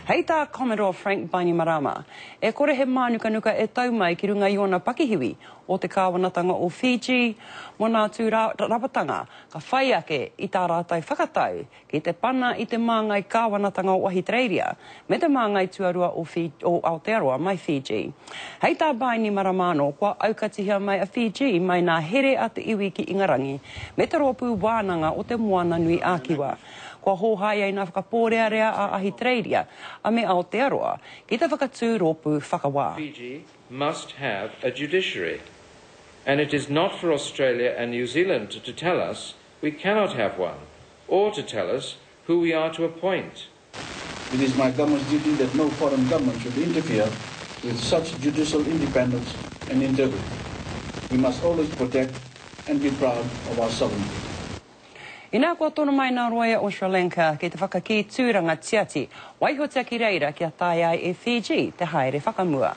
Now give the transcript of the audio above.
Hei tā Commodore Frank Bainimarama, e kore he mānukanuka e tau mai ki runga i ōna pakihiwi o te kāwanatanga o Fiji mō nā tū-rawatanga ka whai ake i tā rātou whakatau ki te pana i te māngai kāwanatanga o Ahitereiria me te māngai tuarua o o Aotearoa mai Fiji. Hei tā Bainimarama anō, kua aukatihia mai a Fiji mai nā here a te iwi ki Ingarangi me te Rōpū Wānanga o te Moana-nui-a-Kiwa. Kua hōhai ai nā whakapōrearea a Ahitereiria a me Aotearoa ki te whakatū rōpū whakawā. Fiji must have a judiciary and it is not for Australia and New Zealand to tell us we cannot have one or to tell us who we are to appoint. It is my government's duty that no foreign government should interfere with such judicial independence and integrity. We must always protect and be proud of our sovereignty. Inā kua tono mai nā rōia o Sri Lanka ki te whakakī tūranga tiati, waihotia ki reira kia taea ai e Fiji te haere whakamua.